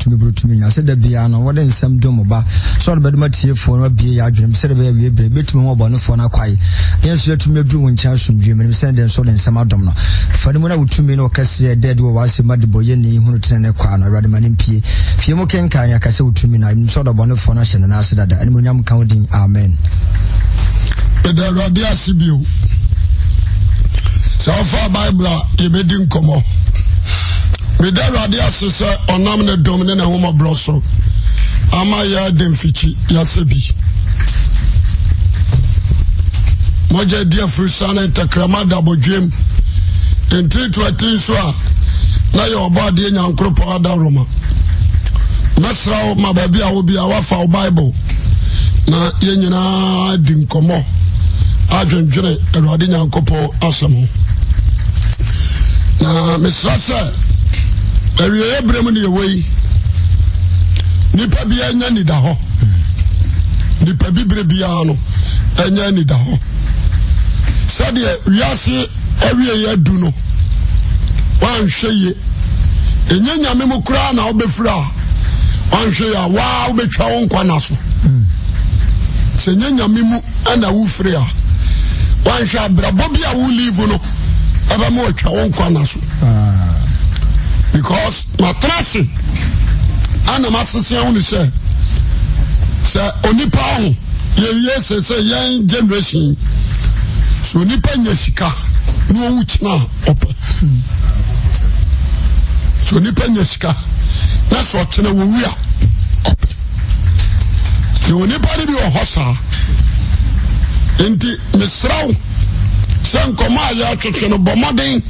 tumi boro tumi nyinaa sɛ da biara no wode nsɛm dom wo ba sɛ ɔde bɛdom atiefoɔ no abie yɛ adwenem sɛdeɛ ɛbɛyɛ awie berɛ bɛtumi ho ɔbɔnefoɔ no akwae na yɛn nso yɛatumi aduru wo nkyɛn asomdwie menim sɛ deɛ nso wode nsɛm adom no fa no mu na wo tumi ne ɔkɛseɛ ɛda adi wɔ w'asɛm mu adebɔyɛni hunu tene ne kwaa no Awurade ma no mpie fie mu kenkan ne aka sɛ wo tumi no a menim sɛ ɔde ɔbɔnefoɔ no ahyɛ ne nan ase dada animuonyam nka wo din amen. Yɛda Awurade ase bio sɛ ɔfa Bible a yɛbɛdi nkɔmmɔ. Meda Awurade ase sɛ ɔnam ne dom ne n'ahummɔborɔ so ama yɛde mfikyi yɛasɛ bi. Mogya di afurusa ne tɛkrɛma da bɔdwam. Ntiritoati nso a na yɛ ɔbɔ adeɛ nyankoropɔn adaworoma. Mɛsrɛ wo ma baabi a wo bia wafa wo Bible na yɛn nyinaa di nkɔmmɔ adwendwene Awurade Nyankopɔn asɛm ho. Na mesrɛ sɛ awieeɛ berɛ mu ne yɛwɔ yi, nipa biara nya nida hɔ. Nipa bibire biara no ɛnyɛ nida hɔ. Sɛdeɛ wiase awieeɛ adu no, wanhwɛ yie. Ɛnyɛ nyame mu koraa na wobɛfiri a wanhwɛ yie a waa wobɛtwa wo nkwa na so. Sɛ ɛnyɛ nyame mu na wofiri a wanhwɛ abrabɔ bi a wo live no ɛbɛma watwa wo nkwa na so. Because matena ase ana masese ho ne sɛ sɛ onipa ho yɛwie sɛ sɛ yɛn generation sɛ onipa nya sika na ɔwu kyena a ɔpɛ sɛ onipa nya sika na sɛ ɔkyena wɔwu a ɔpɛ yɛ onipa no bi wɔ hɔ saa nti mesrɛ wo sɛ nkɔmmɔ a yɛretwetwe no bɔ mmɔden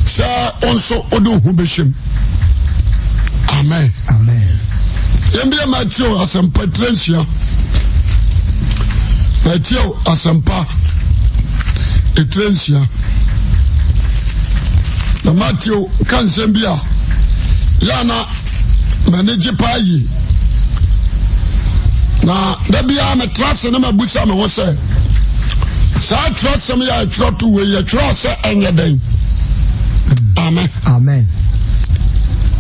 sɛ wo nso wode wo ho bɛhyɛm amen yɛmbia mateo asɛmpa tire nhyia mateo asɛmpa ɛtire nhyia na mateo ka nsɛm bi a yɛana m'ani gye paa yie na da biara metra ase na mabusa me ho sɛ saa twerɛsɛm yɛ a ɛtwerɛ to wei yɛtwerɛ sɛ ɛnyɛ dɛn amen amen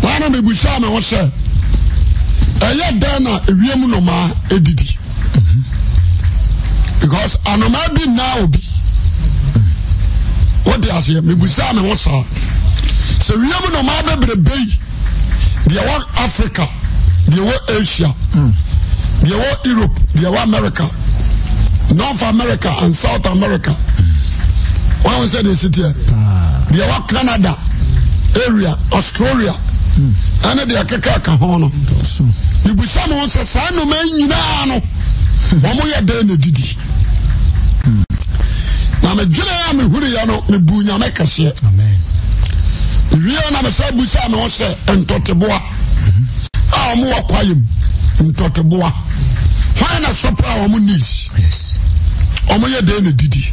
na na mebusa me ho sɛ ɛyɛ dɛn na ewiem nnomaa edidi because anomaa bi nnaa obi wote aseɛ mebusa me ho saa sɛ wiem nnomaa bebrebe yi deɛ wɔ Africa deɛ wɔ Asia deɛ wɔ Europe deɛ wɔ America North America and South America wɔn sɛ deɛ si teɛ deɛ wɔ Canada area Australia ɛne deɛ keka ka ho no mebisa mo sɛ saa nnoma nyinaa no wɔn yɛ dɛn na didi na medwene a mehunuiɛ no mebu nyame kɛseɛ mewie na mesɛ busa me ho sɛ ntɔteboa a wɔn wɔ kwaeɛ mu ntɔteboa hwan na supply wɔn needs wɔn yɛ dɛn na didi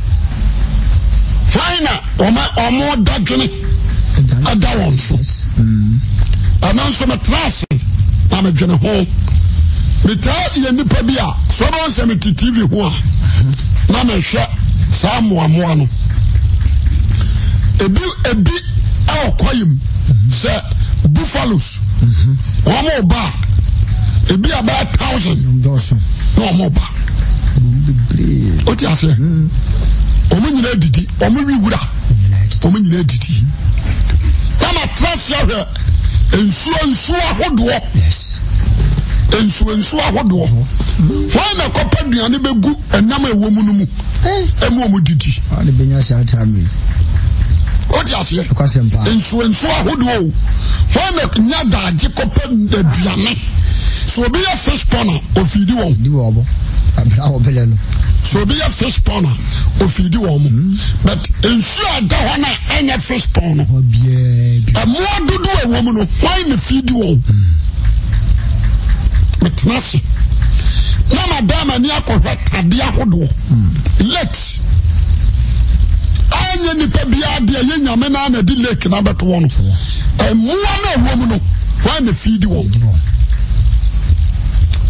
hwan na wɔn wɔn dadwene ɛda wɔn so ɛno nso metra ase na medwene ho metaa yɛ nipa bi a sɛ ɔbɛn sɛ mete tv ho a na mehwɛ saa mmoamoa no ebi ebi ɛwɔ kwaeɛ mu sɛ buffaloes wɔn ba a ebi abɛɛ thousand na wɔn ba o ti aseɛ wɔn nyinaa didi wɔn wi wura wɔn nyinaa didi na ma tena ase ahwɛ nsuo nsuo ahodoɔ nsuo nsuo ahodoɔ wɔn na kɔpɛ aduane bɛgu ɛnam a ɛwɔ mu no mu ɛmu wɔn didi. O ti aseɛ nsuo nsuo ahodoɔ o wɔn na nya daagye kɔpɛ aduane so obi yɛ fish pond a ofidi wɔn. So obi yɛ fish pond a ofidi wɔn mo but nsuo a ɛda hɔ no a ɛnyɛ fish pond no ɛmoa dodo a ɛwɔ mu no wɔn na fidi wɔn metena ase na madam ani akɔhwɛ tadeɛ ahodoɔ lakes anyɛ nipa biara deɛ yɛ nyame no na de lake no abɛto hɔ no mmoa no ɛwɔ mu no wɔn na feedi wɔn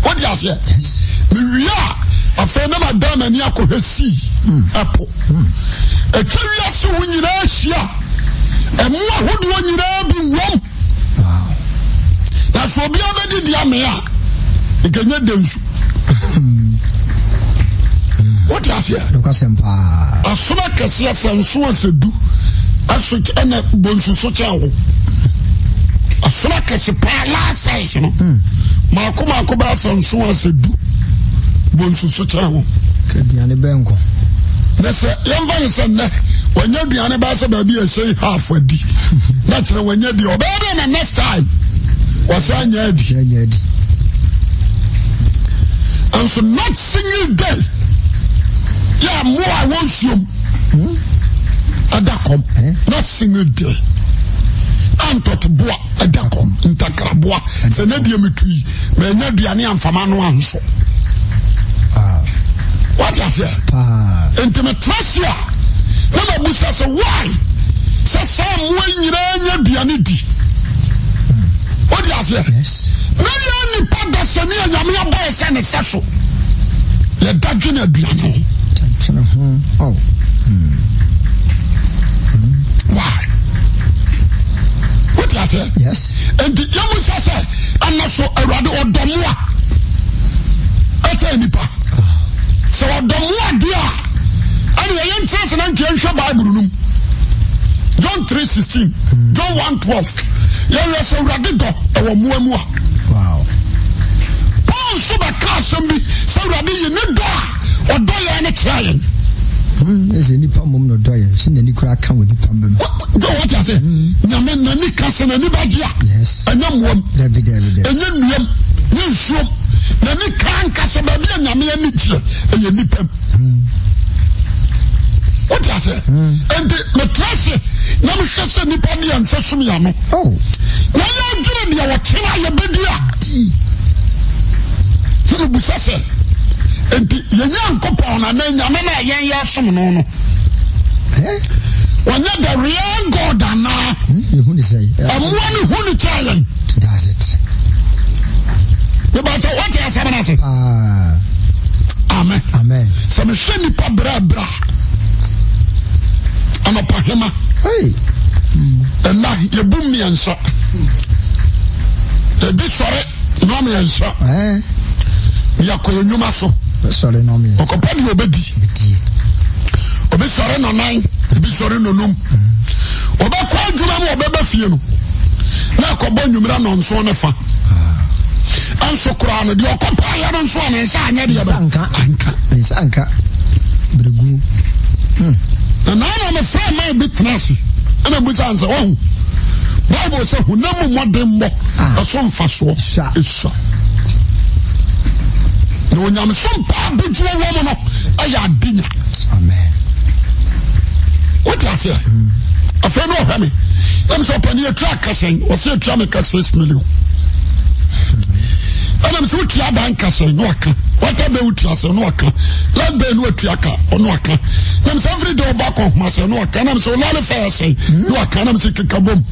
wode aseɛ mewie a afei na madan m'ani akɔhwɛ sea ɛpo atwa wiase wo nyinaa hyia ɛmmoa ahodoɔ nyinaa bi wɔm na Na sɛ obiara bɛdidi amee a, nka nyɛ dɛ nsu. Wote aseɛ? Asono akɛseɛ sɛ nso asɛ du ɛso ɛna bonsu so kyɛn wo. Asono akɛse paa last size no. Hmm. Maako maako bɛyɛ sɛ nso asɛ du bonsu so kyɛn wo. Aduane bɛn nko. Na sɛ yɛmfa ne sɛ nnɛ wɔnyɛ aduane bɛyɛ sɛ baabi a ɛhyɛ yi half adi na kyerɛ wɔnyɛ di ɔbɛyɛ dɛ na next time wɔsan nyɛ adi. Nyɛ adi. Nso not single day yɛ mmoa a wɔn nsuom ɛda kɔm eh? not single day antɔteboa ɛda kɔm ntakraboa sɛ ne deɛ metu yi manya aduane amfama no anso ah. wate aseɛ nti metra se a na mabusa sɛ why sɛ saa mmoa yi nyinaa nya aduane di wode aseɛ na yɛ nipa dasani a nyame abɔ yɛ sɛ ne sɛ so yɛda dwene aduane ho oh. Why wode aseɛ nti yɛmu sɛ sɛ ɛnɛ so awurade ɔdɔ mmoa ɛkyɛ nipa sɛ ɔdɔ mmoa deɛ a ɛne ɛyɛ nkyerɛ sɛ na nkeɛ nhwɛ bible no mu John 3:16 John 1:12 yɛhwɛ sɛ awurade dɔ ɛwɔ mmoa mu a Paul nso bɛka asɛm bi sɛ awurade yi ne dɔ a ɔdɔ yɛn no kyerɛ yɛn hmm, ɛsɛ nipa mmom na ɔdɔ yɛn sɛ n'ani kora ka wɔ nipa mbam dɔ wɔte ase hmm. nyame n'ani ka sɛ n'ani bɛgye a ɛnyɛ mmoam ɛnyɛ nnuam nyɛ nsuom n'ani ka nkasa baabi a nyame ani gyeɛ ɛyɛ nipa mu wote ase nti metra ase na mehwɛ sɛ nipa deɛ nsɛ som yɛ ano oh. na yɛ adwene deɛ wɔkyerɛ a yɛbɛdi a sɛ mebusa sɛ nti yɛnya nkɔpɔn na na nyame no a yɛn yɛ som no no wɔnyɛ the real God anaa ɛmmoa no hu ne kyɛɛ yɛn mebakyɛ wote asɛm no ase amen amen sɛ mehwɛ nipa brɛbrɛ anɔpa hema ɛna yɛbu mmiɛnsa ebi sɔre nɔ mmiɛnsa yɛakɔ yɛ nnwuma so ɔkɔpɛ deɛ ɔbɛdi obi sɔre nɔnan ebi sɔre nɔnum ɔbɛkɔ adwuma mu ɔbɛba fie no na akɔbɔ nnwumira nɔnso ne fa nso koraa no deɛ ɔkɔ paayɛ no nso a ne nsa anyɛ deɛ bɛ anka nsa anka beregu hmm. Na naa na mefrɛ man bi tena ase ɛna mbusa nsɛ wahu bible sɛ honam mu mmɔdenmmɔ ah. ɛso mfasoɔ ɛsua na onyamesom paa bɛgyina wɔ mu no ɛyɛ adenya wote aseɛ hmm. Afei na ɔhwɛ me na mesɛ ɔpani atua ka sɛn ɔsɛ atua me ka 6 million ɛna mesɛ wotua dan ka sɛn na waka wata bɛ wotua sɛn na waka life bɛn na watua ka ɔno waka na mesɛ every day ɔba kɔ homa sɛn na waka na mesɛ olale fɛ sɛn na waka na mesɛ keka bom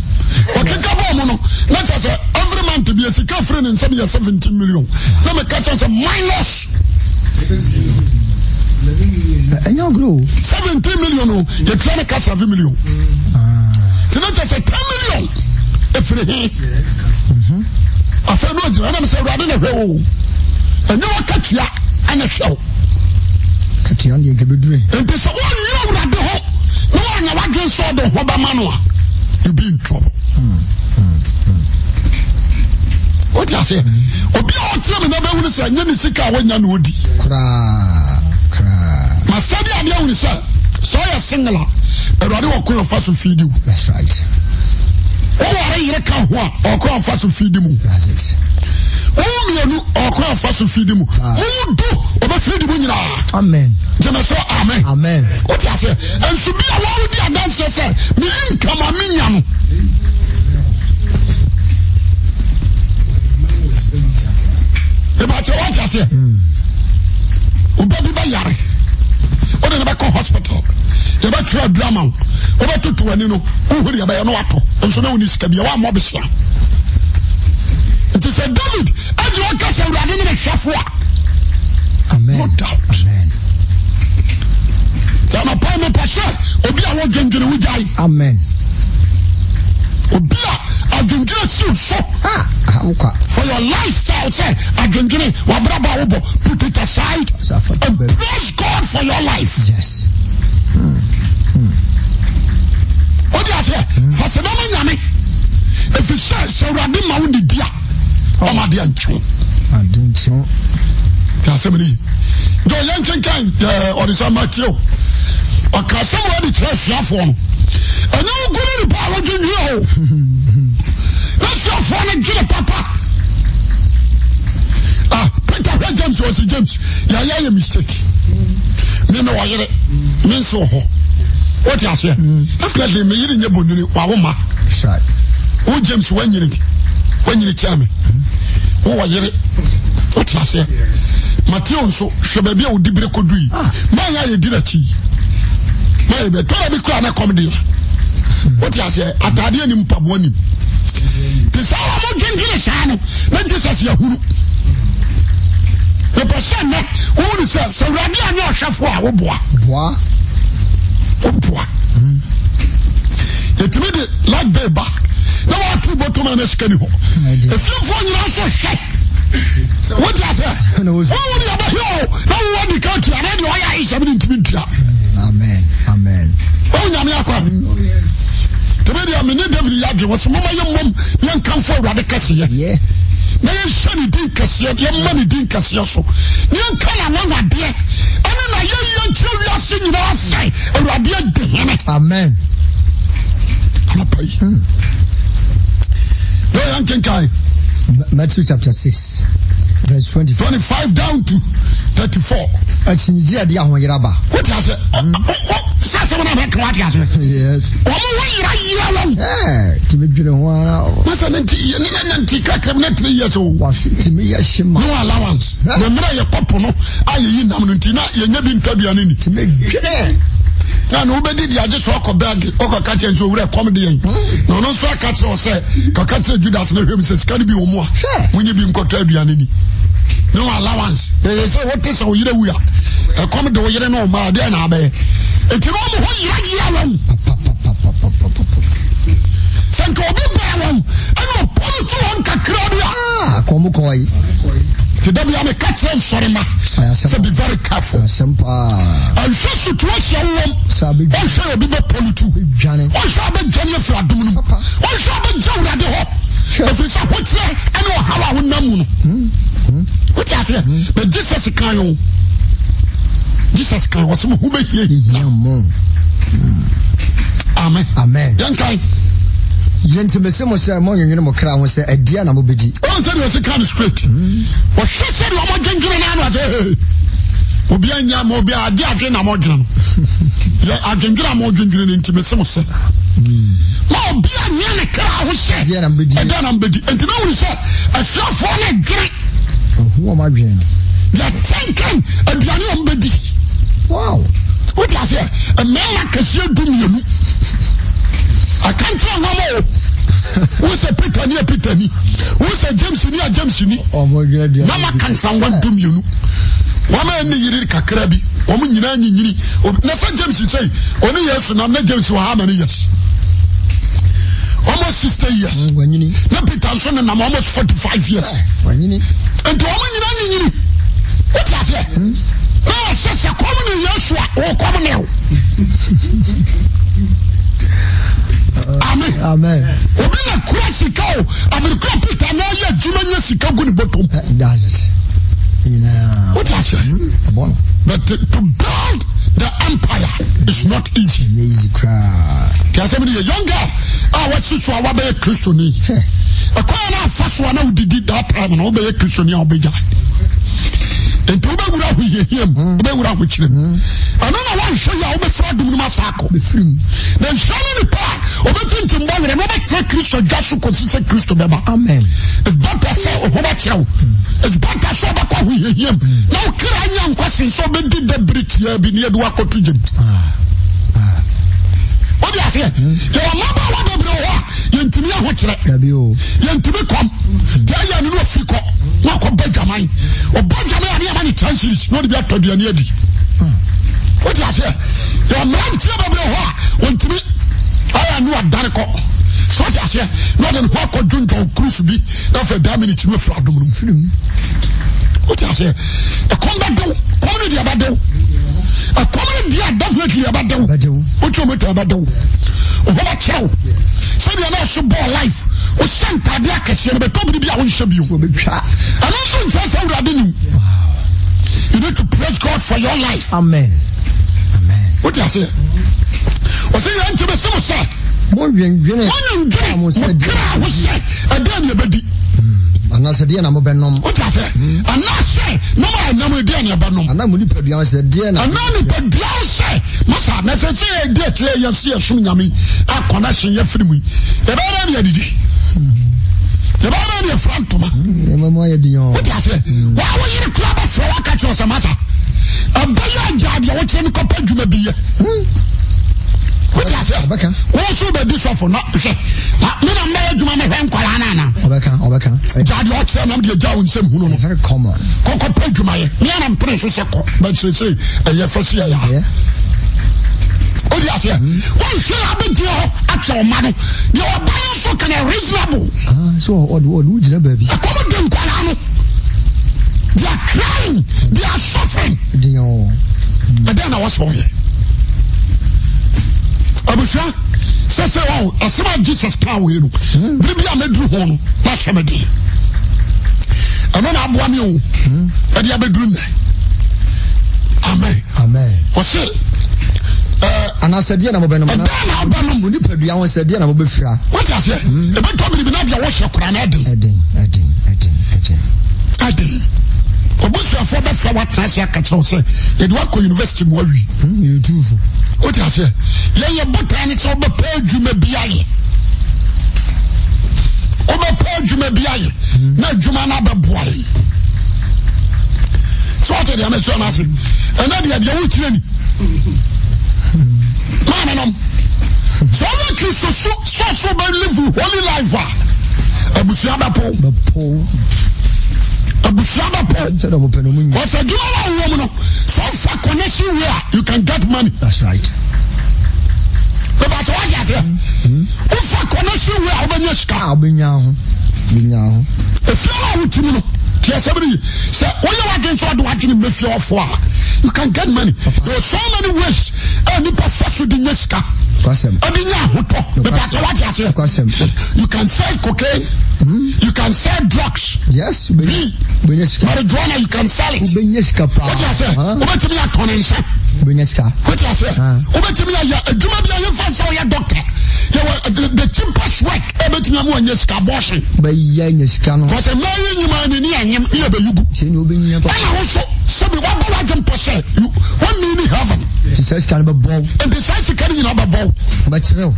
ɔkeka bom no na kyɛ sɛ every month bi sika firi ne nsɛm yɛ 17 million na meka kyɛ sɛ minus ɛnyɛ agorɔ o. 17 million o yɛtua ne ka 7 million nti ne kyɛ sɛ 10 million ɛfiri he afei ne ɔgyina ɛnam sɛ awurade na hwɛ o ɛnyɛ wakatua ɛna hwɛ o katua deɛ nka bɛduru nti sɛ wonyɛ awurade ho na woanyɛ w'adwene sɛ ɔde ho bɛma no a you be in trouble wote aseɛ obi a ɔteɛ me na bɛhunu sɛ ɛnyɛ ne sika a wanya na ɔdi masɛde adeɛ ahunu sɛ sɛ ɔyɛ single a awurade wɔ kwan ɔfa so fiidi wo woware yere ka ho a ɔkwan ɔfa so fiidi mu wowo mmienu ɔkwan ɔfa so fiidi mu ah. mowo du ɔbɛfiidi mu nyinaa gyeme so amen wote aseɛ nso bi a wɔwodi adanseɛ sɛ me income a menya no ìbàkyɛ wate aseɛ ɔba bi bɛyare wode ne bɛkɔ hospital yɛbɛtwerɛ aduru ama wo wobɛtoto w'ani no wohu deɛ ɛbɛyɛ no watɔ nso na woni sika bia woammɔ behyia nti sɛ David agye ɔka sɛ awurade ne mehwɛfo a no doubt anɔpa mepɛ sɛ obi a wodwendwene wogyae amen obi a. Adwendwene siw so. For your lifestyle sɛ adwendwene wabrabɔ a wobɔ put it aside and praise God for your life. Yes. Hmm. Wode aseɛ fa sɛ dama nyame ɛfiri sɛ sɛ awurade ma wo nidi a ɔma adeɛ nkyew. Ade nkyew. Ti asɛm no yi. Jɔ yɛn kenkan ɔde sɛ Matthew. Ɔka asɛm wɔ de kyerɛ asuafoɔ no. Ɛnyɛ wo nko ne nipa a wodwendwene o. Na asuafoɔ no dwene papa. Ah, Peter hwɛ James ɔsi James yɛayɛ yɛ mistake. Me me ɔyere me nso wɔ hɔ. Wote aseɛ? Definitely me yere nyɛ bonini wawo ma. Wo James wanyini wanyini kyɛn me. Wo wɔ yere. Wote aseɛ? Mateo nso hwɛ baabi a ɔdi bere kɔdu yi. Ah. Maa yɛ a yɛdi n'akyi yi. Maa yɛ bɛ tɔrɔ bi kura na kɔm deɛ. Wote aseɛ? Ataadeɛ nim mpaboa nim. Te sɛ wɔn dwendwene saa no na Jesus yɛ hunu. Mepɛ sɛ nnɛ wohunu sɛ sɛ Awurade anyɛ ɔhwɛfoɔ a woboa. Boa. Woboa. Yɛtumi de light bill ba na wɔato bɔtɔm a na sika ni hɔ. Efiefoɔ nyinaa nso hwɛ. Wote aseɛ? Wohu deɛ ɔbɛhwɛ o na wowɔ di ka tua na deɛ ɔyɛ ayesɛm no ntumi ntua. Amen. Amen. Wohu nyame akwa. Tɛmɛ deɛ me ne David yɛ adwene wɔ sɛ moma yɛ mmom yɛnkamfo Awurade kɛseyɛ. Na yɛnhyɛ ne din kɛseɛ, yɛmma ne din kɛseɛ so. Na yɛnka n'anwanwadeɛ ɛne na yɛyɛ nkyerɛ wiase nyinaa sɛ Awurade adi hene. Amen. Anɔpa yi. Hmm. Yɛ yɛn kenkan. Matthew chapter 6 verse 25. 25 down to 34. Akyinnyegye a ɛde ahoyera ba. Wote ase? Sɛ asɛm no mɛka wate ase. Yes. Wɔn ho yera yera wɔn. Ɛɛ tìmi dwene ho ara. Wọ́n ne nti ne ne nti kakra mu ne 3 years o. Wàso tìmi yɛ hye ma. No allowance. Na mmerɛ yɛ kɔpo no a yɛyi nam no nti na yɛnyɛ bi ntɔ aduane ni. Tìmi dwene. Na na wobɛdi di agye sɛ ɔkɔ bɛɛge ɔkɔ ka kyerɛ nso owura kɔm de yɛn. Na ɔno nso aka kyerɛ sɛ kɔka kyerɛ Judas na hwɛ mu sɛ sika no bi wɔ mu a wonye bi nkɔtɔ aduane ni. No allowance. Ɛyɛ sɛ wote sɛ wo yere wu a ɛkɔm de wo yere ne wo mma adeɛ na abɛyɛ. Nti na wɔn ho yera yera wɔn. Sɛ nka obi baa wɔn ɛna ɔpɔ no to wɔn kakra bi a. Ah, kɔn kɔɔ yi. Te da bi a meka kyerɛ nsɔre ma sɛ be very careful. Ɛnhwɛ situation wɔm. Ɔnhwɛ obi bɛ pɔlutu. Ɔnhwɛ abɛdwane afiri adom no mu. Ɔnhwɛ abɛgya awurade hɔ. Ɛfiri sɛ ahokyerɛ ɛne ɔhaw a wonam mu no. Wote aseɛ? But Jesus kan o. Jesus kan ɔsɛ mo ho bɛhia hia mo. Amen. Amen. Yɛnkan. Yɛnti mese mo sɛ monnwennwene mo kra ho sɛ ɛdeɛn na mobɛdi. Ɔn sɛ deɛ ɔsi ka no straight. Ɔhwɛ sɛ deɛ ɔmo dwendwene no ano asɛ obi anya ma obi ade adwene na mo dwene no. Yɛ adwendwene a mo dwendwene no nti mese mo sɛ. Ma obi anya ne kra ho sɛ ɛdeɛn na mobɛdi. Ɛdeɛn na mobɛdi. Nti na wuli sɛ asuafoɔ no dwene. Ɔhu wɔn adwene no. They are thinking aduane a wɔbɛdi. Wow. Wote aseɛ mmarima kɛseɛ 12 akankyerɛ nwam o. Wo sɛ Peter ni a Peter ni. Wo sɛ James ni a James ni. Na ma kankyerɛ nwam 12. Wɔn a ɛne yere kakra bi. Wɔn nyinaa nyinyini. Na sɛ James sɛ ɔne Yesu nam na James wɔ how many years? Almost 60 years. Mm, na Peter nso nenam almost 45 years. Nti wɔn nyinaa nyinyini. Wote aseɛ? Na ɔsɛ sɛ kɔm ne Yesu a ɔkɔm ne o. Amen. Amen. Obi na kura sika o. Abirikura Peter na ɔyɛ adwuma nya sika gu ne bɔtɔm. That's it. Nyinaa. Wote aseɛ? But to build the empire is not easy. Easy koraa. Tí a sɛ mi ni yɛ young girl a wasi so a wabɛyɛ Kristoni. Ɛkwan na afa so a na wodidi that time na wobɛyɛ Kristoni a wobɛgya. Nti wobɛwura ahohiahia mu, hmm. wobɛwura ahokyerɛ mu. Hmm. Ɛno na woanhwɛ yi a wobɛfiri adom no mu asa akɔ. Na nhyira ne nipa a obɛtintim bɔ werɛ na wobɛtena Kristo dwa so kɔsi sɛ Kristo bɛba. Amen. It's better sɛ ɔho bɛkyerɛ wo. It's better sɛ wobɛkɔ ahohiahia mu hmm. na wo kra anya nkwa sen sɛ wobɛdi da bere tiaa bi ne yɛde woakɔto gyam. Ah. Ah. Wode aseɛ? Yɛwɔ mmabaawa bebree wɔ hɔ a yɛntumi ahokyerɛ. Yɛntumi kɔm. Deɛ ayɛ no na ɔfiri kɔ na ɔkɔbɔ dwaman. Ɔbɔ dwaman a ne yɛma no ten series na ɔde bi atɔ aduane adi. Wode aseɛ? Yɛwɔ mmeranteɛ bebree hɔ a wɔntumi ayɛ no adane kɔ. So ɔte aseɛ na ɔde ne ho akɔ dwondwon cruise bi na afei daa minute no afiri adom no mu. Wote aseɛ ɛkɔm bɛdew kɔm no deɛ ɛbɛdew ɛkɔm no deɛ definitely ɛbɛdew wotwe omi tɛ ɛbɛdew ɔhɔ bɛkyerɛw sɛdeɛ na ɔso bɔɔ life wohyɛ ntadeɛ akɛseɛ no bɛtɔ biribi a wonhyɛ bio ɛno nso nkyerɛ sɛ awurade nim. You need to praise God for your life. Amen. Amen. Wote aseɛ ɔsɛ yɛn nti bɛsɛ mo sɛ Monndwendwene Monndwene mo kra ho sɛ, ɛdeɛn na yɛbɛdi? Anaasɛ deɛn na mobɛnom? Wote aseɛ? Anaasɛ nom a ɛnam deɛn na yɛbɛnom? Anaa mo nipadua ho sɛ, deɛn na. Anaa nipadua ho sɛ, masa, na sɛ sɛ yɛdi akyire yɛ se yɛsom Nyame a connection yɛ firi mu yi, yɛbɛyɛ dɛn na yɛdidi? Yɛbɛyɛ dɛn na yɛfira ntoma? Nneɛma mu ayɛ den o. Wote aseɛ? Waa wo yere kura bɛfrɛ wo aka kyerɛ sɛ masa, ɛbɛyɛ agya deɛ wokyerɛ no kɔpɛ adwuma bi yɛ. Wote aseɛ? Ɔbɛka. Wo nso bɛdi sɔfo na hwɛ. Na me na mmɛyɛ adwuma mehwɛ nkwadaa no ana? Ɔbɛka, ɔbɛka. Gya deɛ ɔkyerɛ nam deɛ gya wo nsɛm hunu no. Very common. Kɔkɔ pɛ adwuma yɛ. Me ana mpene so sɛ kɔ. Bɛkyerɛ sɛ ɛyɛ fɛ si ɛyɛ ha. Wote aseɛ? Wɔnhwɛ yɛ abɛgyina hɔ akyɛ ɔma no. Deɛ ɔba no nso kana reasonable. Ah, so ɔde ɔde wo gyina baabi. Ɛkɔm de nkwadaa no. They are crying. They are suffering. Ɛdɛn na wɔsɛ wɔyɛ? Abusua sɛ sɛ wɔn asɛm a Jesus kaa wɔ yi no, bere bi a mɛduru ho no, na ahyɛ me den. Ɛno na aboa me o, ɛde abɛduru nnɛ. Amen. Amen. Ɔse Anaasɛ deɛ na mobɛnom? Ɛdɛn na wobɛnom? Mo nipadua ho sɛ deɛ na mobɛfira? Wote aseɛ? Ɛbɛtɔ biribi na deɛ wɔhyɛ koraa no ɛden. Ɛden, ɛden, ɛden, ɛden. Ɛden. Obusuafoɔ bɛfrɛ woatena ase aka kyerɛ wo sɛ yɛde woakɔ university mu awie. Yɛ tuufo. Wote aseɛ? Yɛyɛ botaa ne sɛ wobɛpɛ adwuma bi ayɛ. Wobɛpɛ adwuma bi ayɛ na adwuma no abɛboa yɛn. Sɛ wote deɛ mɛsua no ase? Ɛnɛ deɛ deɛ wokyerɛ ni. Maame nom. Sɛ ɔyɛ Kristo so sɔso bɛ live holy life a, abusua bɛpo. Bɛpo. Abusua bɛpo. Sɛ dɔm pɛ no mu nyɛ. Wɔsɛ adwuma wa wɔ mu no, sɛ ɔfa connection way a, you can get money. That's right. Bɛbɛ sɛ wagye aseɛ. Wofa connection way a wobɛnya sika. A wobɛnya ho. Wobɛnya ho. Efie no a wote mu no, tiɛ sɛ bere yi, sɛ woyɛ w'adwene sɛ ɔde w'adwene mmɛfie ɔfo a, you can get money. There are so many ways a nipa fa so de nya sika. Ɛde nya ahotɔ. Bɛbɛ sɛ wagye aseɛ. You can sell cocaine. You can sell drugs. Yes. Wobɛnya sika. Marijuana you can sell it. Wobɛnya sika paa. Wote aseɛ. Wobɛtumi atɔn nsa. Wobɛnya sika. Wote aseɛ. Wobɛtumi ayɛ adwuma bi a yɛmfa sɛ woyɛ doctor. Yɛwɔ the cheapest work ɛbɛtumi ama wanya sika abortion. Bɛyɛ nya sika no. Kɔsɛ mmaa yi nyinaa ne ni anyem ne yɛbɛyi gu. Sɛ ne wobɛnya pa. Ɛna wo so sɛbi wabɔ w'adwene pɔ sɛ wɔn ni heaven. Nti saa sika no bɛbɔ wo. Nti saa sika no nyinaa bɛbɔ wo. Bɛkyerɛ wo.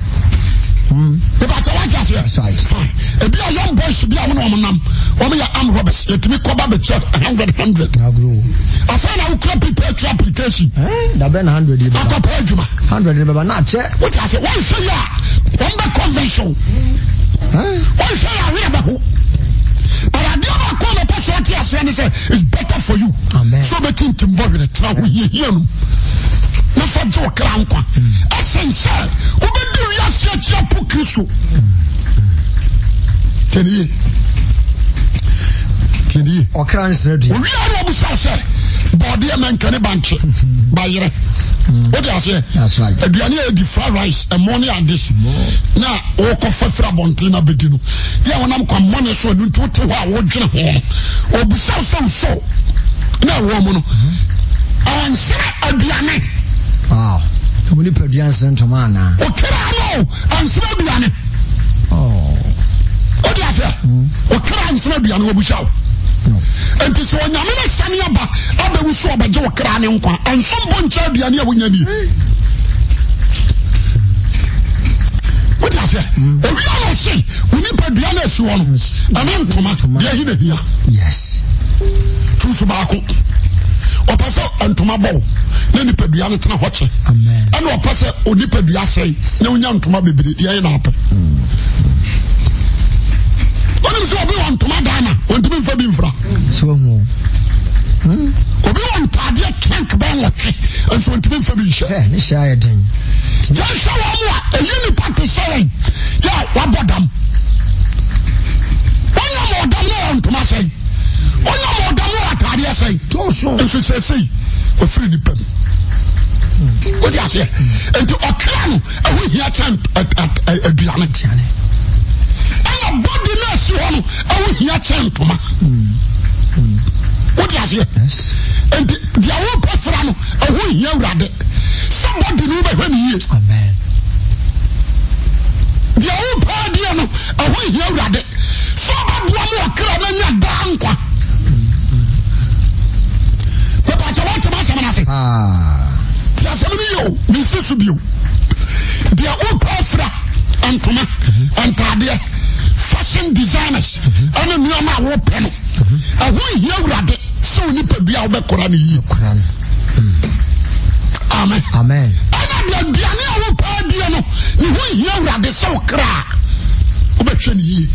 Ìbàtɛ wájú aseɛ. Fine. Ebi a young boys bi a wɔn wɔn nam wɔn yɛ arm robbers yɛtumi kɔba bɛkyɛ 100 100. Afei na wokura paper atwa application. Dabɛ na 100 yi bɛba. Akɔpɛ adwuma. 100 yi bɛba na akyɛ. Wote ase wɔn hwɛ yɛ a wɔn bɛ convention. Wɔn hwɛ yɛ awerɛ bɛ ho. But adeɛ baako a mɛpɛ sɛ ɔte aseɛ ne sɛ it's better for you. Amen. So bɛ tintim bɔ hwene tena ho hiahia no. Na fa gye wo kra nkwa. Ɛsen sɛ wobɛdi wiase akyi apo Kristo. Tiɛniye. Tiɛniye. Ɔkra nsrɛ dua. Owia na ɔbusa sɛ bɔɔdeɛ mɛnkɛne bankye bayerɛ. Wode aseɛ. Aduane a ɛdi fried rice ɛmo ne ade na wɔkɔfa firi abɔnten na bɛdi no. Yɛ wɔnam kwan mmɔne so ɛno nti wote hɔ a wodwene ho no. Ɔbusa sɛ wosɔ na ɛwɔ mu no. Ɔnsrɛ aduane. Wow. Wo nipadua nsrɛ ntoma anaa? Ɔkra no ɔnsrɛ aduane. Oh. Wode aseɛ? Ɔkra nsrɛ aduane wɔbusa wo. Nti sɛ onyame no sane aba abɛwu so ɔbɛgye wo kra ne nkwa ɛnsom bo nkyɛ aduane a wonya nie. Wode aseɛ? Owia no ɔse wo nipadua no asi hɔ no ɛne ntoma deɛ ahi na hia. Yes. Tuusu baako. Ɔpɛ sɛ ntoma bɔ wo na nipadua no tena hɔ kyɛ. Ɛna ɔpɛ sɛ onipadua sɛe na onya ntoma bebree deɛ ɛyɛ na apɛ. Wonim sɛ obi wɔ ntoma dan na ɔntumi mfa bi mfira. Obi wɔ ntaadeɛ trunk bɛn wɔtwe nso ntumi nfa bi nhyɛ. Ne hyɛ ayɛ den. Yɛnhwɛ wɔn mu a ɛyi nipa te sɛ yɛn yɛ a wabɔ dam. Wɔnyɛ ma ɔdam no wɔ ntoma sɛn. Wɔnyɛ ma ɔdam no wɔ ataadeɛ sɛn. Nso sɛsɛyi ofiri nipa mu. Wọ́n aseɛ nti ɔkra no ɛho hia kyɛn aduane. Ɛna bɔdi no asi hɔ no ɛho hia kyɛn ntoma. Wọ́n aseɛ nti deɛ wɔpɛ fira no ɛho hia awurade sɛ bɔdi no wobɛhwɛ no yie. Deɛ wopɛ adeɛ no ɛho hia awurade sɛ ɔbɛboa ma ɔkra no anya daa nkwa. Mepaakyɛ woatem asɛm no ase. Ti asɛm no yɛ o, mensi so bio. Deɛ wopɛ afira ntoma, ntaadeɛ, fashion designers ɛne nneɛma a wopɛ no ɛho hia awurade sɛ wo nipadua a wobɛkora no yie. Amen. Amen. Ɛna deɛ aduane a wopɛ adie no ne ho hia awurade sɛ wo kra a wobɛhwɛ no yie.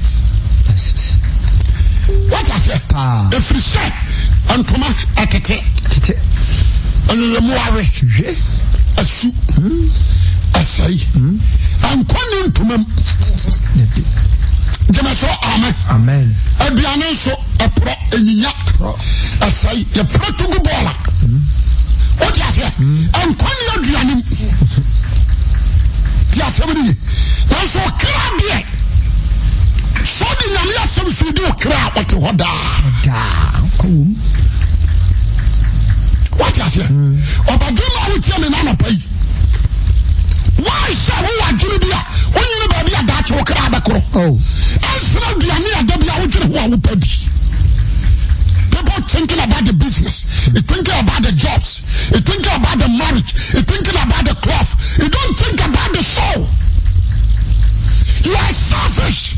Wate aseɛ? Ɛfiri sɛ ntoma ɛtete. Tete. Ɛnwewɛmmoawe. Asu. Ɛsɛe. Ɛnkɔ ne ntoma mu. Gyeme so amen. Amen. Aduane nso ɛporɔ ɛnyinya. Ɛsɛe. Yɛporɔ to gu bɔɔla. Wote aseɛ? Ɛnkɔ ne aduane mu. Te asɛm no ye. Nanso ɔkra deɛ sɛ ɔde nyame asɛm firi de ɔkra a ɔte hɔ daa. Daa. Kɔ wom. Wote aseɛ? Ɔbadwemma a wotie me n'anɔpa yi. Why sɛ wowɔ adwene bi a wonyini baabi a daakye wo kra bɛkorɔ. Oh. Ɛnsena aduane a da bi a wodwene ho a wopɛ di. People thinking about the business, they thinking about the jobs, they thinking about the marriage, they thinking about the cloth. You don't think about the soul. You are selfish.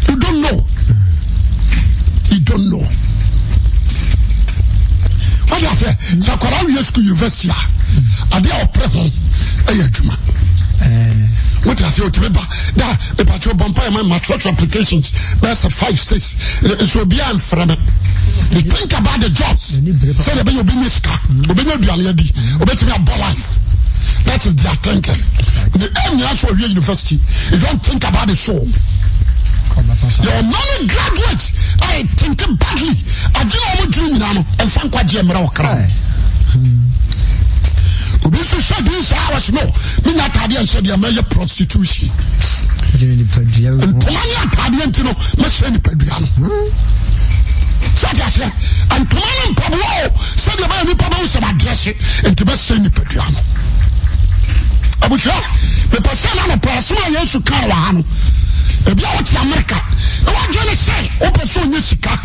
You don't know. You don't know. What do I say? Sɛ akwadaa wie school university a, adeɛ a ɔpɛ ho ɛyɛ adwuma. Wote ase otumi ba da mepatwa bɔ mpa yɛ ma matwerɛtwerɛ applications bɛyɛ sɛ five six nso obiara mfrɛ me. You think about the jobs sɛdeɛ ɛbɛyɛ obi nye sika obɛnya aduane adi obɛtumi abɔ life. That is their thinking. Ne aim nyinaa so ɔwie university. You don't think about the soul. There are many graduates I think badly. Adwene a wɔn dwene nyinaa no ɛnfa nkwagye mmerɛ ɔkra. Obi nso hyɛ din saa hours no ne nya ataadeɛ nhyɛ deɛ mɛyɛ prostitution. Ntoma ne ataadeɛ nti no mɛhyɛ nipadua no. Sɛ ɔte aseɛ ntoma ne mpaboa o sɛdeɛ bɛyɛ nipa bɛwo sɛ madrɛse nti bɛsɛ nipadua no. Abusua mepɛ sɛ na nɔpɛ asɛm a Yesu kaa wɔ ha no ebi a wote Amerika na wadwene sɛ wopɛ sɛ ɔnyɛ sika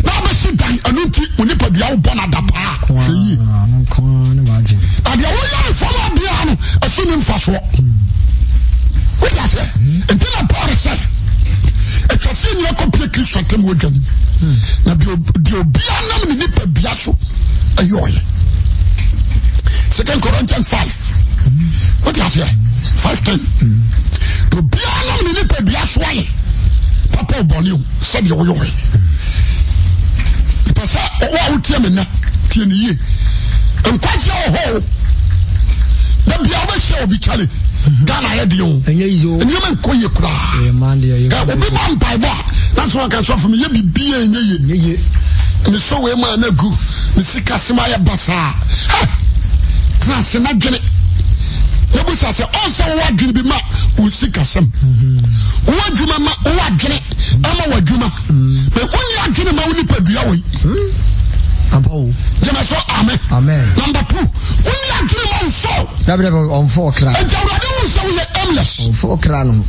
na wobɛsi dan ɛno nti wo nipadua wobɔ no adapaa hwɛ yie na deɛ woyɛ no fam abiara no ɛso ne mfasoɔ wote aseɛ nti na Paul sɛ atwa sɛ nyina kɔpie Kristo atam wɔ dwa no na deɛ obiara nam ne nipadua so ɛyɛ ɔyɛ Second Corinthians 5 wote aseɛ 5:10 deɛ obiara nam ne nipadua so ayɛ papa ɔbɔne o sɛdeɛ woyɛ ɔyɛ pɛ sɛ ɔwɔ a wotie me nnɛ tie ne yie nkwagyeɛ wɔ hɔ o da bia wobɛhyɛ obi kyale Ghana yɛ deɛ o nneɛma nkɔ yie koraa obi bɔ mpaebɔ a na so ɔka sɔfo meyɛ bibia ɛnyɛ yie mesɔ wei ma na gu me sika sɛm ayɛ basaa tena ase na dwene na busa sɛ ɔnsɛ wowɔ adwene bi ma wo sika sɛm wowɔ adwuma ma wowɔ adwene ama w'adwuma mɛ wonni adwene ma wo nipadua wɔ yi gyeme so amen number two wonni adwene ma wo soul dabi ɔmfo ɔkra nti awurade wo sɛ woyɛ aimless ɔmfo ɔkra no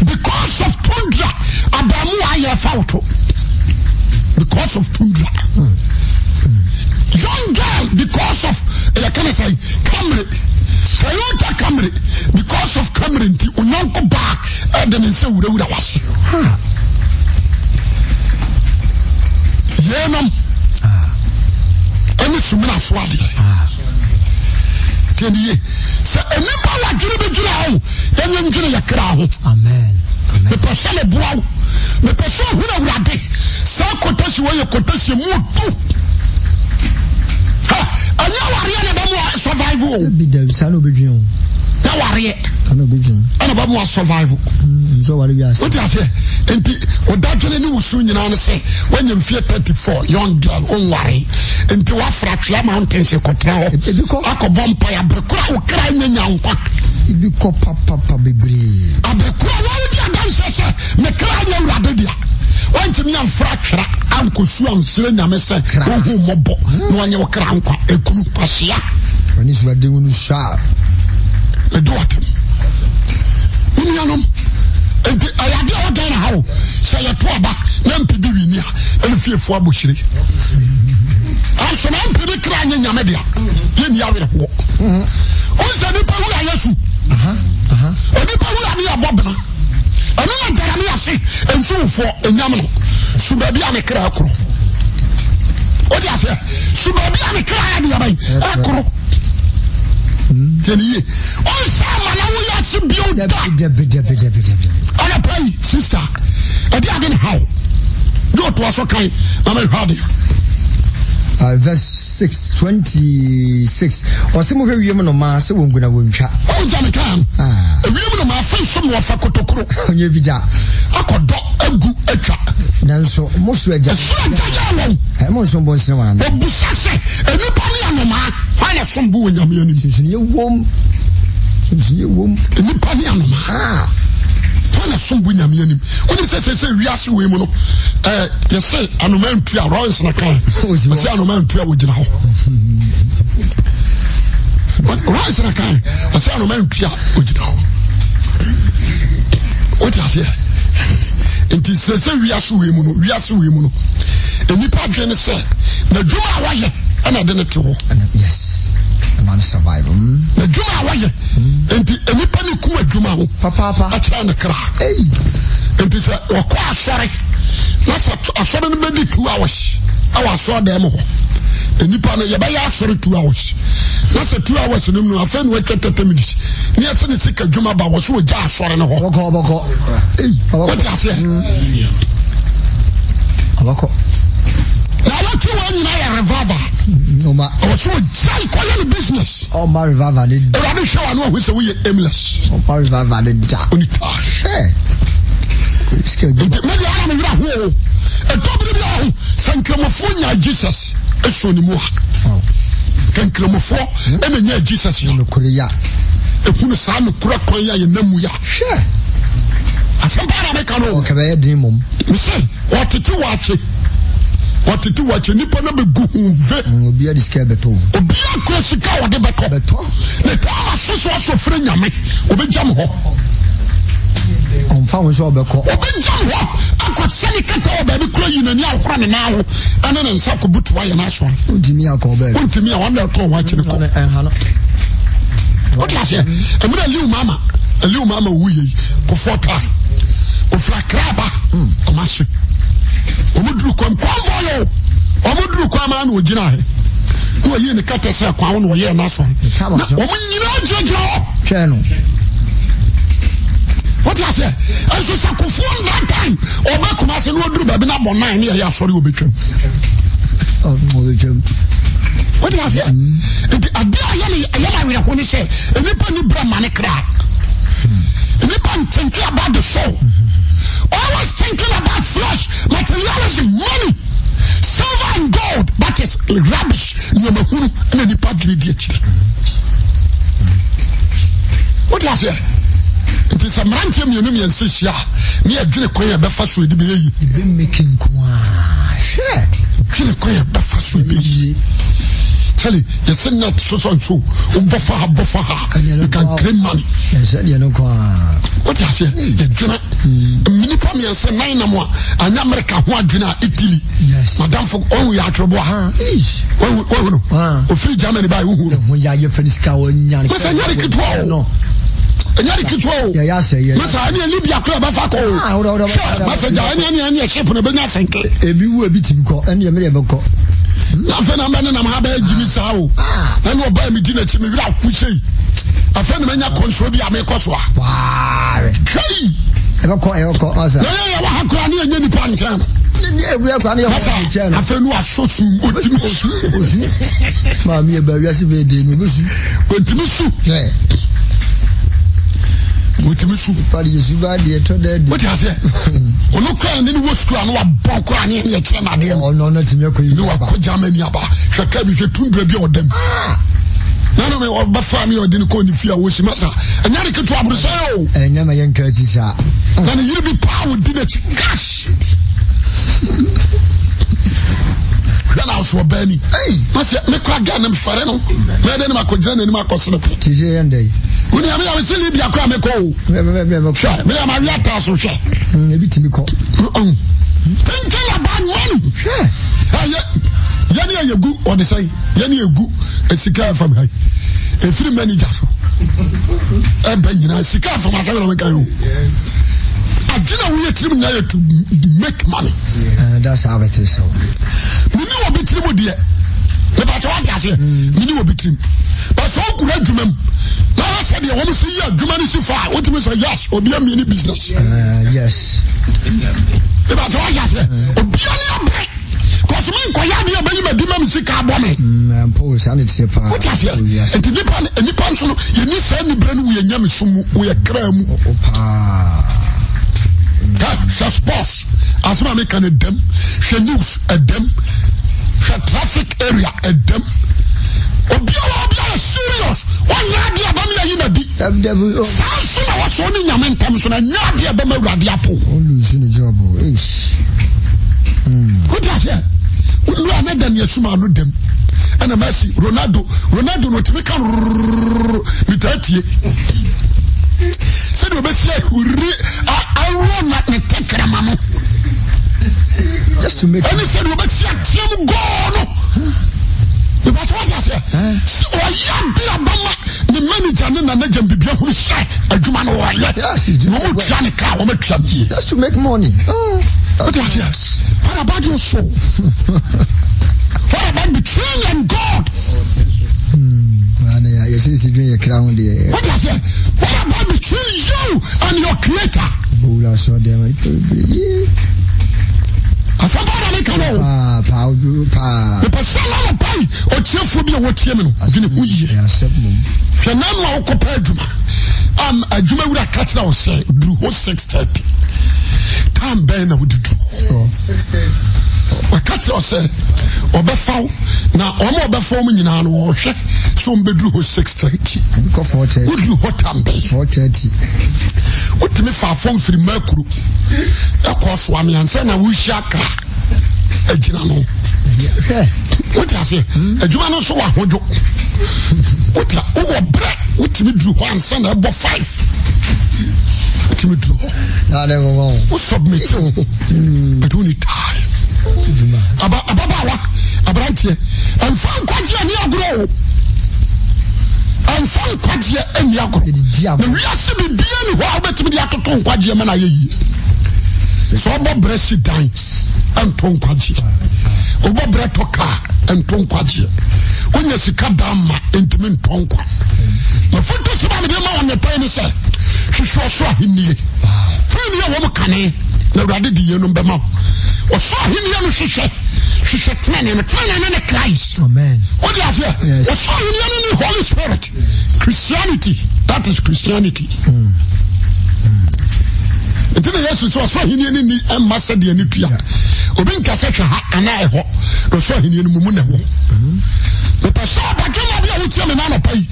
because of tundra abaamu ayɛ fa wo to because of tundra young girl because of ɛyɛ kɛnɛ sɛ Camry Toyota Camry because of Camry nti onyɔnko baa ɛde ne nsa wurawura wase yeinom ɛne sumina so adeɛ tiɛni yie sɛ nnipa wɔ adwene bi dwene ho yɛnyɛ ndwene yɛ kra ho mepɛ sɛ meboa wo mepɛ sɛ ohunu awurade saa kotasi wɔ yɛ kotasi mu odu. Ɛnyɛ awareɛ na ɛbɛmo a survive o. Ebi dabi saa na obedwen o. Na wareɛ. Saa na obedwen. Ɛna ɛbɛmo a survive. Nso aware wiase. Wote aseɛ? Nti ɔdadwene ne wusu nyinaa ne sɛ wanya mfie 34 young girl onware. Nti wafra twea mountains kɔtena hɔ. Ebi kɔ. Akɔbɔ mpae abere koro a wo kra nyɛ nya nkwa. Ebi kɔ papapa bebree. Abere koro a wɔredi adanseɛ sɛ me kra nyɛ awurade dea. Wantumi amfra twera ankɔsu ansrɛ Nyame sɛ ɔhu mmɔbɔ na ɔnyɛ wo kra nkwa. Ekunu kwahyia. Ɔne suade hunu saa. Ɛdi watam. Me nuanom, nti ɛyɛ adeɛ a Ghana ha o, sɛ yɛto aba na mpe bi wini a, ɛne fiefoɔ abɔ hyire. Anso na mpe bi kra nyɛ Nyame dea, yɛnni awerɛhoɔ. Ɔnsɛ nipa wura yɛsu. Onipa wura ne yɛbɔ bena. Ɛno na Jeremia se nsuwofoɔ ɛnyam no su baabi a ne kra koro. Wode aseɛ su baabi a ne kra yɛ deɛ bɛn ɛkoro. Tiɛni yie ɔnsa ama na woyɛ ase bio da. Anapa yi sista ɛde ade ne haw yɛ ɔtoa so kan na mehwɛ adeɛ. Verse 6, 26. Ɔse mohwɛ wiem nnomaa sɛ wɔngu na wɔntwa. Ɔwo gya me kaa no. Ewiem nnomaa fɛn so ma wɔfa kotokuro. Ɔnyɛ bi da. Akɔdɔ agu atwa. Nanso mo soro agya. Soro agya yɛ wɔn. Ɛ mo nsom bo nsene wɔn ana? Obusa sɛ, nnipa ne anomaa, hwan na ɛsom bo wɔ Nyame anim? Susunie wom. Susunie wom. Nnipa ne anomaa. Ah. Hwan na ɛsom bo Nyame anim? Wonim sɛ sɛ sɛ wiase wei mu no, ɛɛ yɛsɛ anomaa ntua, Lawrence na kan. Ɔsɛ anomaa ntua wɔgyina hɔ. Lawrence na kan. Ɔsɛ anomaa ntua wɔgyina hɔ. Wote aseɛ? Nti sɛ sɛ wiase wei mu no, wiase wei mu no, nnipa adwene ne sɛ n'adwuma a wɔyɛ ɛna ɛde ne te hɔ. Yes. Ɛma no survive. Mm. N'adwuma a wɔyɛ. Nti nnipa ne kum adwuma ho. Papaapa. Ɛkyerɛ ne kra. Nti sɛ wɔkɔ asɔre na sɛ asɔre no bɛdi 2 hours ɛwɔ asɔre dɛm hɔ nnipa no yɛbɛyɛ asɔre 2 hours na sɛ 2 hours no mu no afei na wɔatwa 30 minutes ne yɛsɛ ne sika adwuma ba wɔ so wɔgya asɔre no hɔ. Ɔbɛkɔ ɔbɛkɔ. Wote aseɛ? Ɔbɛkɔ. Na wɔtwe wɔn nyinaa yɛ revival. Ɔwɔ so wɔgyae kɔyɛ no business. Ɔma revival ne da. Awurade hwɛ w'ano ahu sɛ woyɛ aimless. Ɔma revival ne da. Oni taa. Hwɛ. Nti mede ara me werɛ ho o. Ɛtɔ bere bi aho sɛ nkramofoɔ nyaa Jesus ɛsɔ ne mu a. Ka nkramofoɔ ɛna nyaa Jesus ya. Nokore ya. Ehunu saa nokore kwan ya yɛ nam mu ya. Hwɛ. Asɛm paa na meka no. Ɔkɛbɛyɛ den mom. Mesɛ ɔtete wakye. Ɔtete wakye nipa no bɛgu ho ve. Obiara de sika bɛtɔ. Obiara kura sika a ɔde bɛtɔ. Bɛtɔ. Ne taa so so aso firi nyame. Obɛgyam hɔ. Ɔmfa ho sɛ ɔbɛkɔ. Obɛgyam hɔ akɔ sɛne kata wɔ baabi kura yi n'ani ahora ne nan ho ɛne ne nsa kɔbutu ayɛ n'asɔre. Wontumi akɔ baabi. Wontumi a wɔn na ɛtɔn wakye no kɔ. Ɛnha no. Wote aseɛ? Ɛmuna Eliu mama Eliu mama owu yɛ yi kɔfɔ taa ofura kraba ɔmo ase ɔmo duru kwan convoy o ɔmo duru kwan maa na ogyina he na ɔyi ne kɛtɛ sɛ kwan na ɔyɛ n'asɔre na ɔmo nyinaa gyinagyina hɔ. Twɛn no. Wote aseɛ? Nso sɛ kofoɔ that time ɔbɛ kuma ase na ɔduru baabi na abɔ nan ne yɛyɛ asɔre ɔbɛtwam. Ɔbɛtwam. Wote aseɛ? Nti adeɛ a ɛyɛ me ɛyɛ me awerɛho ne sɛ nnipa ni berɛ ma ne kra. Nnipa nthinking about the soul. Always thinking about flesh, materialism, money, silver and gold. That is rubbish. Nneɛma hunu na nnipa dwene di akyire. Wote aseɛ? Nti sɛ mmeranteɛ mmienu mmiɛnsa hyia a, ne yɛdwene kwan a ɛbɛfa so ɛde bɛyɛ yie. Ɛbɛmeki nko a hwɛ. Dwene kwan a ɛbɛfa so ɛbɛyɛ yie. Charlie, yɛsɛ net so so nso, wobɔ fa ha, bɔ fa ha, you can claim money. Ɛsɛ deɛ no nko a. Wote aseɛ? Yɛdwene. Nnipa mmiɛnsa nan nam a, anyɛ Amerika ho adwene a, Italy. Yes. Madamfo, ɔhu yɛ atwerɛboa. Wahu no. Ofiri Germany baa wohu no. Ɛho yɛ ayɛ fɛ ne sika ɔnya. Masa nyɛ de ketewa o. Ɛnyɛ de ketewa o. Yɛyɛ asɛ yɛ. Masa ɛne ɛni biako yɛ bɛfa kɔ o. Hwɛ masa gya ɛne ɛne ɛne ship no bɛnya sɛnke. Ebi wu ebi tìmi kɔ ɛne ɛmɛ yɛ bɛkɔ. Na afei na mbɛ ne nam ha bɛyɛ gyimi saa o. Na ne ɔbaa mi di n'akyi mi wura ako sei. Afei na manya kɔnsuo bi a mekɔ so a. Waare. Kai. Ɛbɛkɔ ɛbɛkɔ masa. Na yɛ yɛ wɔ ha koraa ne yɛ nyɛ nipa nkyɛn no. Masa afei no asɔ sum otumi su. Maame yɛ ba wiase bɛyɛ den no obesu. Otumi su. Otumi su. Fari Yesu ba deɛ tɔ dɛ di. O ti aseɛ. Ɔno kura ne ne wɔ sukuu ano wabɔ kura ne ɛne ɛkyerɛ n'adeɛ no. Ɔno ɔno tumi akɔ yi. Ne wakɔ Germany aba hwɛ kaa bi hwɛ tundra bi a ɔda mu. Nanu mi ɔbɛfa mi ɔde ne kɔ ne fie a wɔsi masa ɛnyɛ ne ketewa aburusɛ o. Ɛnyɛ ma yɛn nka akyi saa. Na ne yere bi paa ɔdi n'akyi gas. Hwɛ na ɔso ɔbaa ni. Masɛ me kora gɛ ne mfɛre no. Mɛdɛ ne makɔgyina n'anim akɔsene pɛ. Ti sɛ yɛn dɛ yi. Woni ame yɛ mese Libya kora mekɔ o. Hwɛ me yɛ ma wi ataa so hwɛ. Ebi tumi kɔ. Thinking about money. Hwɛ. Yɛne yɛ gu ɔde sɛn yɛne yɛ gu sika fam ha yi. Efiri manager so. Ɛbɛ nyinaa sika fam asɛm na meka yi o. Adwene a woyɛ tirim nyinaa yɛ to make money. Uh, that's how it is. So. Mene wɔ bi tirim deɛ. Mepatɛ wate aseɛ. Mene wɔ bi tirim. But sɛ wokura adwuma mu na wɔ sɛ deɛ wɔn si yɛ adwuma no si fa a wotumi sɛ yes obi amie ne business. Yes. Mepatɛ wate aseɛ. Obi ani abere. Kɔsumi nkɔyɛ adeɛ a bɛyi ma di ma mi sika abɔ me. Mpo saa na ɛteɛ paa. Wote aseɛ? Nti nipa nipa nso no yɛni saa nibrɛ no wɔ yɛn nyamesom mu wɔ yɛ kra mu. O paa. Hwɛ sports asɛm a meka no ɛdam hwɛ news ɛdam hwɛ traffic area ɛdam obiara obiara serious wɔnyɛ adeɛ a bɛma yɛyi n'adi saa nso na wɔsɔ ne nyame ntam so na nyɛ adeɛ a bɛma awurade apo. Olusu ne job o. Wote aseɛ? Wonura ne da ne asuma ano dam. Ɛna Messi, Ronaldo, Ronaldo no otumi ka rrrr metaa tie. Sɛdeɛ ɔbɛsi ahuri awo na ne tɛkrɛma no. Just to make ɛne sɛdeɛ ɔbɛsi ateam gɔɔ no. Ìbàtí wọ́n ti aseɛ. Ɔyɛ ade abama ne manager ne nanager bibia hunu sɛ adwuma no wɔyɛ na wɔn tua ne kaa wɔn atua ne yie. Just to make money. What is here? What about your soul? What about between you and God? What is here? What about between you and your creator? Asɛmpa na meka no. Mepɛ sɛ lɔlɔpa yi ɔtiefoɔ bi a wɔtie me no dwene ho yie. Hwɛ nanu a wokɔpɛ adwuma am adwuma wura ka kyerɛ wo sɛ duru hɔ 6:30 time bɛn na wode duru hɔ ɔka kyerɛ wo sɛ ɔbɛfa wo na wɔn a ɔbɛfa wɔn nyinaa no wɔhwɛ sɛ wɔn bɛduru hɔ 6:30 woduru hɔ time bɛn wotumi fa fam firi makuro ɛkɔ so ameansa na wohyia kra agyina no wote aseɛ adwuma no nso wɔ ahodwo wote wowɔ berɛ wotumi duru hɔ ansa na ɛbɔ 5 wotumi duru hɔ wo submit wo ho but wonni time ababaawa aberanteɛ ɛmfa nkwagyeɛ ne agorɔ o ɛmfa nkwagyeɛ ɛnni agorɔ na wiase bibia ni hɔ a wobɛtumi de atoto nkwagyeɛ ma no ayɛ yie sɛ ɔbɔ berɛ si dan ɛnto nkwagyeɛ wobɔ berɛ tɔ kaa ɛnto nkwagyeɛ wonya sika dan ma ɛntumi ntɔ nkwa mafoto sɛ ba mede ma wɔn nepɛ ne sɛ hwehwɛ ɔsoro ahennie firi ne yɛ wɔn kane na awurade de yeinom bɛma wo ɔsoro ahennie no hwehwɛ hwehwɛ tenene no tenene no ne Christ wode aseɛ ɔsoro ahennie no ne Holy Spirit Christianity that is Christianity nti na Yesu sɛ ɔsoro ahenni no ni mma sɛdeɛ ne tua obi nka sɛ hwɛ ha anaa ɛhɔ na ɔsoro ahenni no mu mu na ɛwɔ mepɛ sɛ ɔbadwemma bi a wotie me na anɔpa yi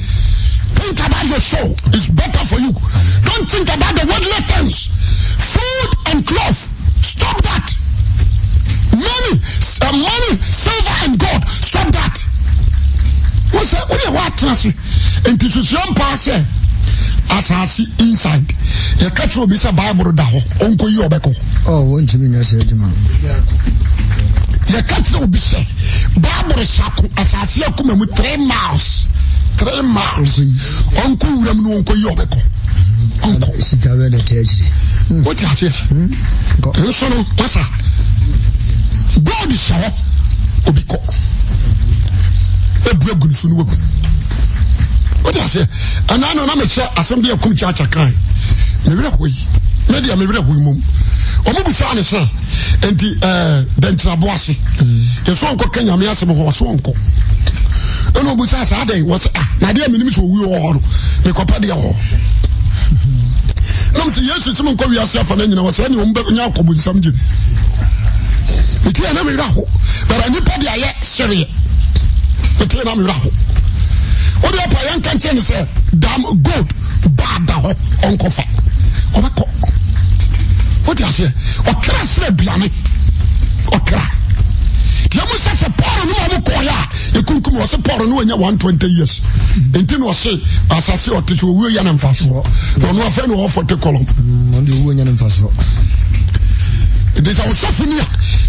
think about your soul it's better for you don't think about the worldly things food and clothes stop that money uh, money silver and gold stop that wọ́n sɛ wọ́n yɛ wọ́n atena se nti susua mpaa sɛ asase inside yɛka kyerɛ obi sɛ bible da hɔ ɔnkɔ yi ɔbɛkɔ. ɔ oh, wɔntumi nyɛ sɛ adwuma. Yɛka kyerɛ obi sɛ bible sako asase akoma mu 3 miles 3 miles ɔnkɔ wuram no ɔnkɔ yi ɔbɛkɔ ɔnkɔ. Sika bɛ na ɛtɛ akyiri. Wote aseɛ nso no kwasa gold hyɛ hɔ obi kɔ ebu egu nsu no wagu wote aseɛ ɛnaa no na mehyɛ asɛm bi akum kyaakya kan mewerɛ hɔ yi me deɛ mewerɛ hɔ yi mom wɔn bu saa ne sɛ Nti ɛɛ dɛnkyerɛbo ase. Yɛsɛ ɔnkɔ ka nyame asɛm hɔ ɔsɛ ɔnkɔ. Ɛna ɔbusa saa dɛn wɔ sɛ ah na adeɛ a menim sɛ owuo wɔ hɔ no mekɔpɛ deɛ wɔ hɔ. Nam sɛ Yesu sɛ menkɔ wiase afa no nyina wɔ sɛ ɛne ɔmbɛnya akɔbo nsɛm gyem. Mete na mewura ho. Bɛrɛ nipa de ayɛ sereɛ. Mete na mewura ho. Wode apa yɛnka nkyerɛ no sɛ dam gold baa da hɔ ɔnkɔfa ɔbɛkɔ wote aseɛ ɔkra srɛ aduane ɔkra deɛ mu sɛ sɛ paul no ma ɔmo kɔɔyɛ a ɛkunkum ɔse paul no wanya 120 years nti na ɔse asase ɔte so owuo yɛ no mfasoɔ na ɔno afei na ɔwɔ 40 column nti sɛ ɔsɔfo ni a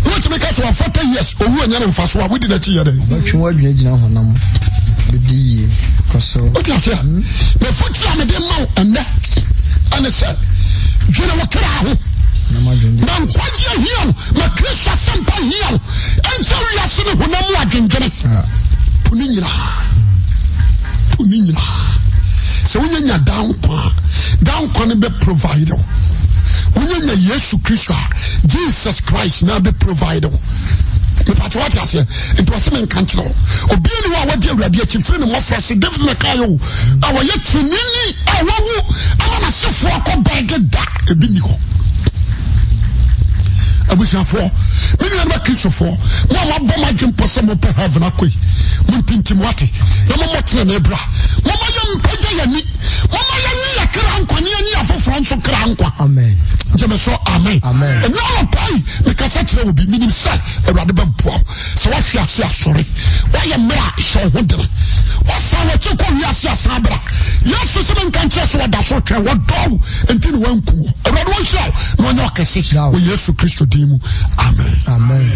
na ɔtumi ka sɛ wɔ 40 years owuo nyɛ no mfasoɔ a wodi n'akyi yɛ dɛn bɛtwe w'adwene gyina honam bɛdi yie kɔ so wote aseɛ M'afotu a mede ma wo ɛnnɛ ɛne sɛ, dwene wo kra ho. Ma nkwagye ahia wo, ma Kristo asɛmpa hia wo. Ɛnkyɛ wiase ne honam mu adwendwene. Po ne nyinaa. Po ne nyinaa. Sɛ wonya nya daa nkwa a, daa nkwa no bɛ provide wo. Wonya nya Yesu Kristo a, Jesus Christ na bɛ provide wo. Mepatɛ wate aseɛ. Nti ɔsɛ menka nkyerɛ wo. Obi ni hɔ a wadi Awurade akyi firi ne mmɔfra se David na kaeɛ o. A wɔyɛ tirinini a wawu ama n'asefoɔ akɔ bɛɛge da ebi ni hɔ. Abusuafoɔ, me nuanom akristofoɔ, mo a moabɔ mo adwene pɔ sɛ mopɛ heaven akɔ yi, montintim wate, na mommɔ tenenee bra. Momma yɛmpagya yɛn ani, momma yɛnye yɛ kra nkwa ne yɛnye afoforɔ nso kra nkwa. Amen. Gyeme so, amen. Amen. Ɛnyɛ anɔpa yi, mekasa kyerɛ obi, menim sɛ Awurade bɛboa wo. Sɛ woahwe ase asɔre, woayɛ mmerɛ a, hyɛ wo ho dene. Woasan w'akyi kɔ wiase asan bra. Yesu sɛ menka nkyerɛ sɛ wɔda so twɛn, wɔdɔ wo nti na wanku wo. Awurade wɔnhyira wo na ɔnyɛ ɔkɛse wɔ Yesu Kristo din mu. Amen. Amen.